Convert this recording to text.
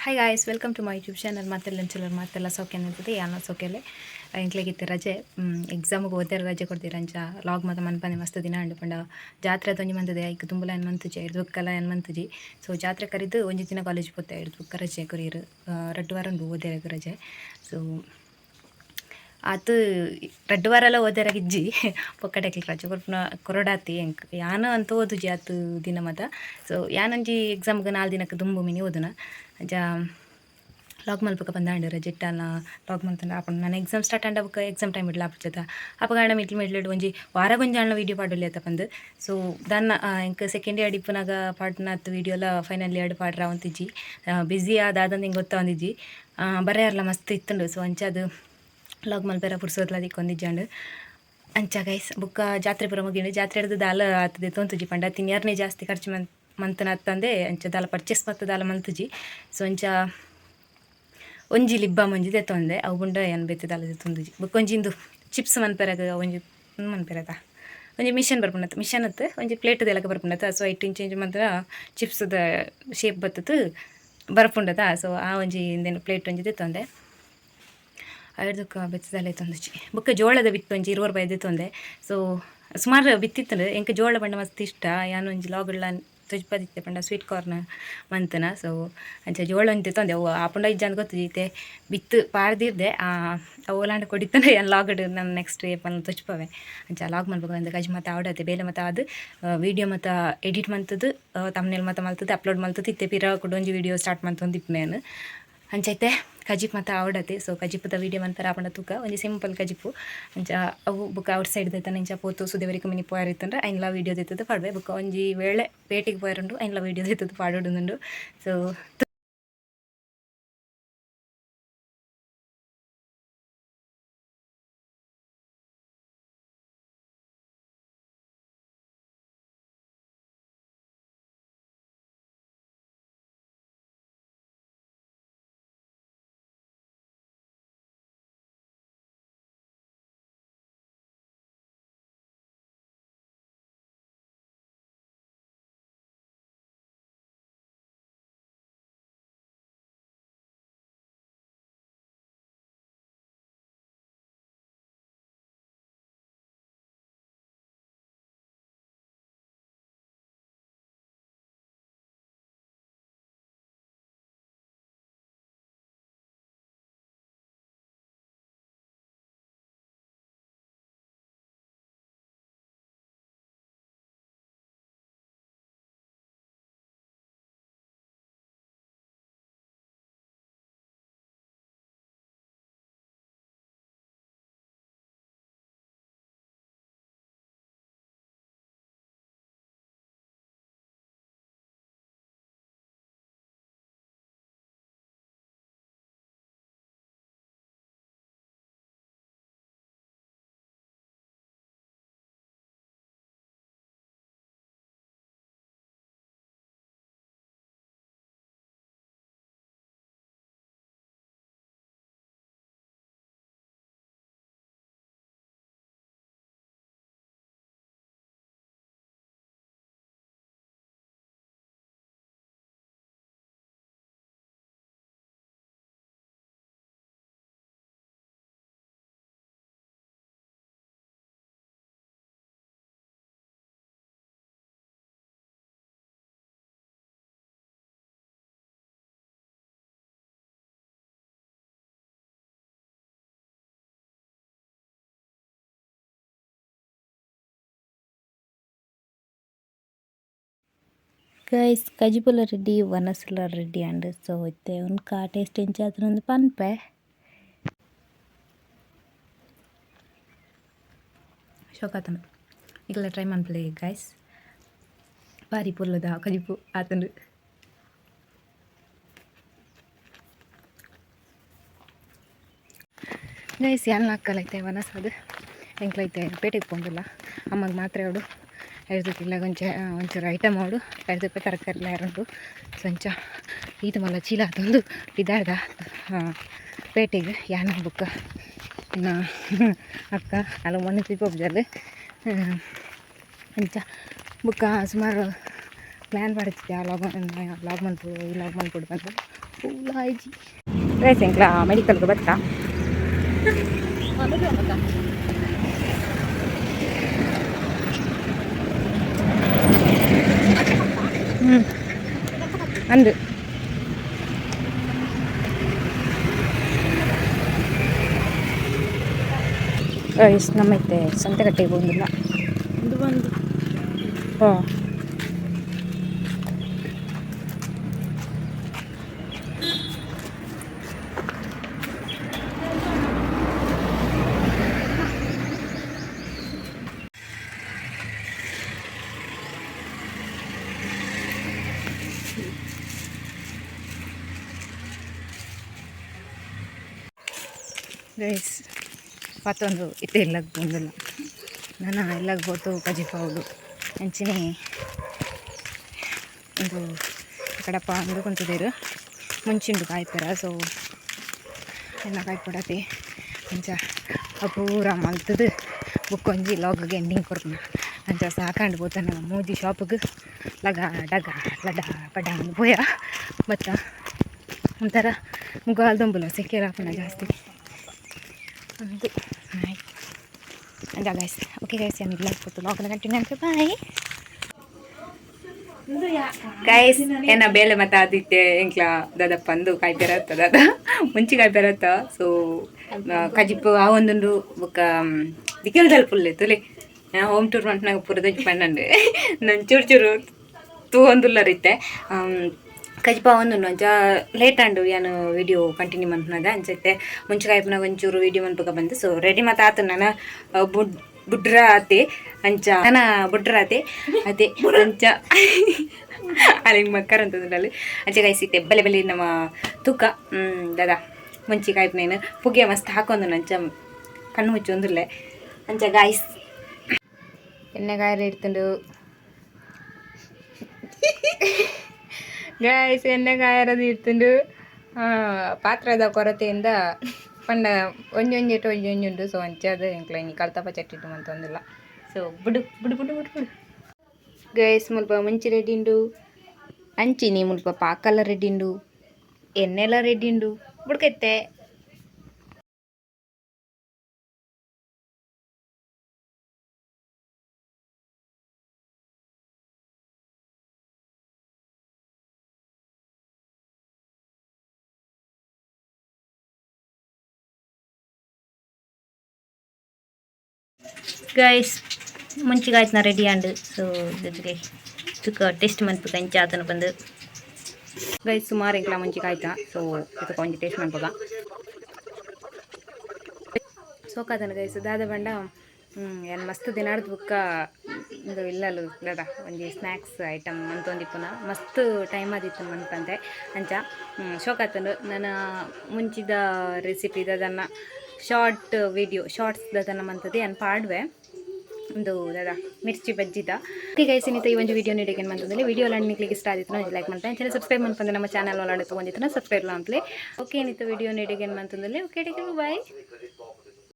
Hi guys, welcome to my YouTube channel. ಮಾತೆಲ್ಲ ಅಂಚಲರ್ ಮಾತೆಲ್ಲ ಸೌಖ್ಯ ಅನ್ಪುದೆ ಯಾನ ಸೌಖ್ಯಲೆ. ಎಂಕ್ಲೆಗಿತ್ತೆ ರಜೆ, ಎಕ್ಸಾಮ್ಗೆ ಓದ್ಯಾರ ರಜೆ ಕೊಡ್ತೀರ. ಅಂಚ ಲಾಗ್ ಮಾತ ಮನ್ಪಂದೆ ಮಸ್ತ್ ದಿನ ಅಂಡು ಪಂಡ ಜಾತ್ರೆ ಒಂಜಿ ಮಂತದೆ, ಐಕ್ ತುಂಬಲ ಏನ್ ಮಂತುಜಿ, ಐರ್ದ್ ಬೊಕ್ಕಲ ಏನ್ ಮಂತುಜಿ. ಸೊ ಜಾತ್ರೆ ಕರಿದು ಒಂಜಿ ದಿನ ಕಾಲೇಜ್ ಪೋತೆ, ಐರ್ದ್ ಬೊಕ್ಕ ರಜೆ ಕೊರಿಯೆರ್. 2 ವಾರ ಉಂಡು ಓದ್ಯಾರ ರಜೆ. ಸೊ ಆತು 2 ವಾರಲ ಓದ್ಯಾರ ಇಜ್ಜಿ, ಪೊಕ್ಕಡೆಕ್ಲ್ ರಜೆ ಕೊರ್ಪುನ ಕೊರೊಡಾತಿ. ಎಂಕ್ ಯಾನ್ ಅಂತ ಓದುಜಿ ಆತು ದಿನ ಮಾತ. ಸೊ ಯಾನೊಂಜಿ ಎಕ್ಸಾಮ್ಗೆ 4 ದಿನಕ್ಕೆ ದುಂಬು ಮಿನಿ ಓದುನ. ಅಂಚ ಲಾಗ್ ಮಲ್ಪಕ ಬಂದಾಂಡ್ ರಜೆಟ್ಟಾನ ಲಾಗ್ ಮಲ್ತಂಡ ಆಪುಂಡು. ನನ್ನ ಎಕ್ಸಾಮ್ ಸ್ಟಾರ್ಟ್ ಆಂಡ ಬೊಕ್ಕ ಎಕ್ಸಾಮ್ ಟೈಮ್ ಇಡ್ಲ ಆಪುಜತ. ಅಪಗ ಆಂಡ ಮಿಡ್ಲ್ ಮಿಡ್ಲ್ ಒಂಜಿ ವಾರಗೊಂಜಿ ಆಂಡ ವೀಡಿಯೋ ಪಾಡೊಲಿ ಅತ್ತ ಪಂದ್. ಸೊ ದಾನ್ನ ಎಂಕ್ ಸೆಕೆಂಡ್ ಇಯರ್ ಇಪ್ಪುನಗ ಪಾಡ್ನಾತ್ ವೀಡಿಯೋಲ ಫೈನಲ್ ಇಯರ್ ಪಾಡ್ರ ಆವೊಂತಿಜ್ಜಿ. ಬ್ಯುಸಿ ಆದಾದಂದು ಎಂಕ್ ಗೊತ್ತಾವೊಂದಿಜ್ಜಿ. ಬರೆಯರ್ಲ ಮಸ್ತ್ ಇತ್ತುಂಡು. ಸೊ ಅಂಚಾದ್ ಲಾಗ್ ಮಲ್ಪೆರ ಪುರ್ಸೊತ್ಲ ತಿಕ್ಕೊಂದಿಜ್ಜಾಂಡ್. ಅಂಚ ಗೈಸ್, ಬೊಕ್ಕ ಜಾತ್ರೆ ಪೂರ ಮುಗಿಂಡು. ಜಾತ್ರೆ ದಾಲ ಆತದೆ ತೋಂತುಜಿ ಪಂಡ ತಿನ್ಯರ್ನೇ ಜಾಸ್ತಿ ಖರ್ಚು ಮಂತನ ಅತ್ತಂದೆ ಅಂಚ ದಾಲ ಪರ್ಚೇಸ್ ಮತ್ತ ದಾಲ ಮಂತುಜಿ. ಸೊ ಅಂಚ ಒಂಜಿ ಲಿಪ್ ಬಾಮ್ ಒಂಜಿ ದೆತ್ತೊಂದೆ, ಅವು ಬುಂಡ ಏನ್ ಬೇತೆ ದಾಲ ದೆತ್ತೊಂದುಜಿ. ಬೊಕ್ಕ ಒಂಜಿ ಇಂದು ಚಿಪ್ಸ್ ಮನ್ಪೆರಗ ಒಂಜಿ ಮನ್ಪೆರತ ಒಂಜಿ ಮಿಷನ್ ಬರ್ಪುಂಡತ್ತ, ಮಿಷನ್ ಅತ್ತು ಒಂಜಿ ಪ್ಲೇಟ್ ದೆಲಕ ಬರ್ಪುಂಡತ್ತ. ಸೊ ಐಟ್ ಇಂಚ ಇಂಚ ಮಂತ್ರ ಚಿಪ್ಸ್ದ ಶೇಪ್ ಬತ್ತುತು ಬರ್ಪುಂಡತ. ಸೊ ಆ ಒಂಜಿ ಇಂದೆನ್ ಪ್ಲೇಟ್ ಒಂಜಿ ದೆತ್ತೊಂದೆ. ಐರ್ದಕ್ಕ ಬೆತ್ತದಲ್ಲೇ ತೊಂದುಜಿ. ಬೊಕ್ಕ ಜೋಳದ ಬಿತ್ತು ಒಂಜಿ 20 ರೂಪಾಯಿ ದೆತ್ತೊಂದೆ. ಸೊ ಸುಮಾರು ಬಿತ್ತಿತ್ತಂಡು. ಎಂಕ್ ಜೋಳ ಪಂಡ ಮಸ್ತ್ ಇಷ್ಟ. ಯಾನ್ ಒಂಜಿ ಲಾಗುಡ್ಲ ತೊಜ್ಪದಿತ್ತೆ ಪಂಡ ಸ್ವೀಟ್ ಕಾರ್ನ್ ಮಂತನ. ಸೊ ಅಂಚ ಜೋಳ ಒಂಜಿ ದೆತ್ತೊಂದೆ. ಅವು ಆಪುಂಡ ಇಜ್ಜಂದ್ ಗೊತ್ತುಜಿ. ಇತ್ತೆ ಬಿತ್ತು ಪಾಡ್ದಿರ್ದೆ. ಅವು ಓಲಾಂಡ ಕೊಡಿತ್ತಂಡ ಯಾನ್ ಲಾಗ್ಡ್ ನಾನು ನೆಕ್ಸ್ಟ್ ಏಪನ ತೊಜ್ಪವೆ. ಅಂಚ ಲಾಗ್ ಮಲ್ಪಕ ಒಂದು ಕಜಿ ಮಾತ ಆವಡತೆ ಬೇಲೆ ಮಾತ ಆದ್ ವೀಡಿಯೋ ಮಾತ ಎಡಿಟ್ ಮಂತುದು, ತಮ್ನೇಲ್ ಮಾತ ಮಲ್ತುದು, ಅಪ್ಲೋಡ್ ಮಲ್ತುದು, ಇತ್ತೆ ಪಿರ ಕುಡೊಂಜಿ ವೀಡಿಯೋ ಸ್ಟಾರ್ಟ್ ಮಂತೊಂದಿಪ್ಪುನೆ ಯಾನ್. ಅಂಚ ಇತ್ತೆ ಕಜಿಪ್ ಮಾತ ಆವಡತೆ. ಸೊ ಕಜಿಪುದ ವೀಡಿಯೋ ಮನ್ಪೆರ ಆಪುಂಡ ತೂಕ. ಒಂಜಿ ಸಿಂಪಲ್ ಕಜಿಪು. ಅಂಚ ಅವು ಬೊಕ್ಕ ಔಟ್ ಸೈಡ್ ದೆತ್ತನ ಇಂಚ ಪೋತು ಸುದೇವರಿಕ ಮಿನಿ ಪೋಯರ್ ಇತ್ತಂದ್ರೆ ಐನ್ಲ ವೀಡಿಯೋ ದೆತ್ತುದು ಪಾಡ್ವೆ. ಬೊಕ್ಕ ಒಂಜಿ ವೇಳೆ ಪೇಟೆಗ್ ಪೋಯರುಂಡು ಐನ್ಲ ವೀಡಿಯೋ ದೆತ್ತುದು ಪಾಡೊಡುಂದುಂಡು. ಸೊ ಗೈಸ್, ಕಜಿಪುಲ ರೆಡಿ, ವನಸುಲ ರೆಡಿ ಆಂಡ್. ಸೊ ಇತ್ತೆ ಉನ್ಕ ಟೇಸ್ಟ್ ಎಂಚ ಆತುಂಡು ಪನ್ಪೆ. ಶೋಕಾತುಂಡು. ನಿಕುಲ ಟ್ರೈ ಮನ್ಪುಲೆ ಗೈಸ್. ಬಾರಿ ಪೊರ್ಲುದ ಕಜಿಪು ಆತುಂಡು. ಗೈಸ್, ಯಾನ್ಲ ಅಕ್ಕಲ ಇತ್ತೆ ವನಸಾದ್ ಎಂಕ್ಲ ಇತ್ತೆ ಪೇಟೆಗ್ ಪೋಂಡುಲ್ಲ. ಅಮ್ಮಗ್ ಮಾತ್ರೆ ಅವಡು, ಐರ್ದಕ್ಕಿಲ್ಲ ಒಂಚ ಒಂಚೂರು ಐಟಮ್ ಅವಡು, ಐರ್ದಕ್ಕೆ ತರಕಾರಿ ಉಂಡು. ಸೊ ಅಂಚ ಈತ ಮಲ್ಲ ಚೀಲ ತಂದು ಪಿದಾಡ್ದ ಪೇಟೆಗ್. ಯಾನ ಬೊಕ್ಕ ಇನ್ನ ಅಕ್ಕ ಅಲ್ಲ ಮೊನ್ನೆ ಪಿಪೋಬ್ಜಲ್. ಅಂಚ ಬೊಕ್ಕ ಸುಮಾರು ಪ್ಲ್ಯಾನ್ ಪಾಡ್ದಿತ್ತೆ, ಆ ಲಾಗ್ ಲಾಗ್ ಮನ್ಪೊಡು, ಈ ಲಾಗ್ ಮನ್ಪೊಡು ಪಂದ್. ಒವ್ಲಾಯ್ಜಿ. ಗೈಸ್, ಎಂಕ್ಲ ಮೆಡಿಕಲ್ಗೆ ಬತ್ತಾ. ಅಂದು ಗೈಸ್, ನಮ್ಮೈತೆ ಸಂತೆಕಟ್ಟೆಗೆ ಬಂದಿಲ್ಲ. ಒಂದು ಬಂದು. ಹಾಂ. ಗೈಸ್, ಪತ್ತೊಂದು ಇತ್ತೆ ಇಲ್ಲಗ್ ಬಂದಿಲ್ಲ. ನಾನು ಇಲ್ಲಗ್ ಬೋತು ಕಜಿಪಾವುಡು ಅಂಚಿನೆ ಒಂದು ಕಡಪ ಅಂದು ಕುಂತದೇರು ಮುಂಚಿಂಡು ಕಾಯ್ತಾರ. ಸೊ ಎಲ್ಲ ಕಾಯ್ಪಡತಿ. ಅಂಚ ಪೂರ ಮಲ್ತದು ಬುಕ್ಕೊಂಜಿ ಲಾಗ್ಗೆ ಎಂಡಿಂಗ್ ಕೊರ್ಪುನ. ಅಂಚ ಸಾಕಾಂಡು ಪೋತಾನ ಮೋದಿ ಶಾಪ್ಗೆ. ಲಗ ಡಗ ಲಡ ಪಡ ಅಂದ್ ಪೋಯ ಬತ್ತ. ಒಂಥರ ಮುಗಾಲ್ ಸೆಕೆ ಆಪುನ ಜಾಸ್ತಿ ಅಂದು. ಅಂಚ ಗೈಸ್. ಓಕೆ ಗೈಸ್, ಯಾನ್ ಇಲ್ಲಗ್ ಪೋತು ಲಾಗ್ನ ಕಂಟಿನ್ಯೂ ಅಂತ. Bye guys. ಏನ ಬೇಲೆ ಮತ್ತೆ ಆದಿತ್ತೆ ಎಂಕ್ಲ ದಾದಪ್ಪ ಅಂದು ಕಾಯ್ಪೆರತ್ತ ದಾದ ಮುಂಚಿ ಕಾಯ್ಪೆರತ್ತ. ಸೊ ಕಜಿಪು ಆ ಒಂದುಂಡು. ಬೊಕ್ಕ ದಿಕ್ಕೆಲ್ದಲ್ ಫುಲ್ ತುಲೆ ಹೋಮ್ ಟೂರ್ ಮಂಟ್ನಾಗ ಪೂರ ಪನ್ನಂಡು. ನನ್ ಚೂರು ಚೂರು ತೂವೊಂದುಲ್ಲರಿತ್ತೆ. ಕಜಿಪ ಒಂದುಂಡು. ಅಂಚ ಲೇಟ್ ಆಂಡು ಯಾನು ವಿಡಿಯೋ ಕಂಟಿನ್ಯೂ ಮನ್ಪುನಗ. ಅಂಚತ್ತೆ ಮುಂಚೆ ಕಾಯ್ಪುನಾಗ ಒಂಚೂರು ವಿಡಿಯೋ ಮನ್ಪುಗ ಬಂದು. ಸೊ ರೆಡಿ ಮತ್ತೆ ಆತು. ನಾನು ಬುಡ್ ಬುಡ್ರ ಆತೆ. ಅಂಚ ನನ್ನ ಬುಡ್ರ ಆತೆ ಅದೇ. ಅಂಚ ಅಲ್ಲಿ ಮಕ್ಕರ್ ಅಂತಂದ್ರಲ್ಲಿ. ಅಂಚೆ ಗೈಸ್, ಇತ್ತೆ ಬಲೆ ಬಲೆ ನಮ್ಮ ತೂಕ ದಾದಾ ಮುಂಚಿ ಕಾಯ್ಪನೇನು ಪುಗೆ ಮಸ್ತ್ ಹಾಕೊಂದು. ಅಂಚ ಕಣ್ಣು ಮುಚ್ಚಿ ಒಂದುಲ್ಲೆ. ಅಂಚ ಗಾಯ್ಸ್, ಎಣ್ಣೆಗಾಯರ ಇಡ್ತುಂಡು. ಗಾಯ್ಸ್, ಎಣ್ಣೆಗಾಯರದು ಇಡ್ತುಂಡು. ಪಾತ್ರದ ಕೊರತೆಯಿಂದ ಪಂಡ ಒಂಜಿ ಒಂಜಿ ಒಂಜಿ ಒಂಜಿ ಉಂಡು. ಸೊ ಅಂಚ ಅದು ಎಂಕ್ಲ ಇಂಜಿ ಕಲ್ತಪ್ಪ ಚಟ್ಟಿಟ್ಟು ಮಂತೊಂದಿಲ್ಲ. ಸೊ ಬುಡು ಬುಡು ಬುಡು ಬುಡು ಬುಡು. ಗೈಸ್, ಮುಲ್ಪ ಮುಂಚಿ ರೆಡಿ ಉಂಡು. ಅಂಚಿನಿ ಮುಲ್ಪ ಪಾಕಲ ರೆಡಿ ಉಂಡು, ಎಣ್ಣೆಲ ರೆಡಿ ಉಂಡು. ಬುಡ್ಕೈತೆ. ಗೈಸ್, ಮುಂಚಿಗಾಯ್ತು ರೆಡಿ ಆಂಡ್. ಸೊ ಜೊತೆಗೆ ತುಕ ಟೇಸ್ಟ್ ಮನ್ಪುಗ ಇಂಚ ಆತನ ಬಂದು. ಗೈಸ್, ಸುಮಾರು ಎಂಕ್ಲ ಮುಂಚಿಗಾಯ್ತಾ. ಸೊ ಇದಕ್ಕೆ ಒಂಜಿ ಟೇಸ್ಟ್ ಮನ್ಪುಗ. ಸೋಕಾತನ ಗೈಸ್. ದಾದ ಬಂಡ ಏನು ಮಸ್ತ್ ದಿನಾಡ್ದು ಬುಕ್ಕ ಇಂದು ಇಲ್ಲಲು ದಾದ ಒಂಜಿ ಸ್ನ್ಯಾಕ್ಸ್ ಐಟಮ್ ಮಂತೊಂದಿಪ್ಪುನ. ಮಸ್ತ್ ಟೈಮ್ ಆದಿತ್ತು ಮನ್ಪಂತೆ. ಅಂಚ ಶೋಕಾತಂಡು. ನನ್ನ ಮುಂಚಿದ ರೆಸಿಪಿ ದಾದನ್ನ ಶಾರ್ಟ್ ವಿಡಿಯೋ ಶಾರ್ಟ್ಸ್ ದಾದನ್ನ ಮಂತದೆ ಅನ್ ಪಾಡ್ವೆ. ಒಂದು ದಾದಾ ಮಿರ್ಚಿ ಬಜ್ಜಿದ. ಓಕೆ ಗೈಸ್, ಇನ್ನಿತ ಈ ಒಂದು ವಿಡಿಯೋ ನೀಡಿಗೆ ಮಂತಂದ್ರೆ ವಿಡಿಯೋ ನಿಮಗೆ ಇಷ್ಟ ಆದಿತ್ತು ಲೈಕ್ ಮಾಡ್ತಾರೆ, ಚಾನಲ್ ಸಬ್ಸ್ಕ್ರೈಬ್ ಮಾಡ್ಕೊಂಡು ನಮ್ಮ ಚಾನಲ್ ಒಳಗಡೆ ತೊಗೊಂಡಿತ್ತು ಸಬ್ಸ್ಕ್ರೈಬ್ ಅಂತಲೇ. ಓಕೆ, ಏನಿತ್ತು ವಿಡಿಯೋ ನೀಡಿಗೆ ಅಂತಂದಲ್ಲಿ. Okay, take, bye.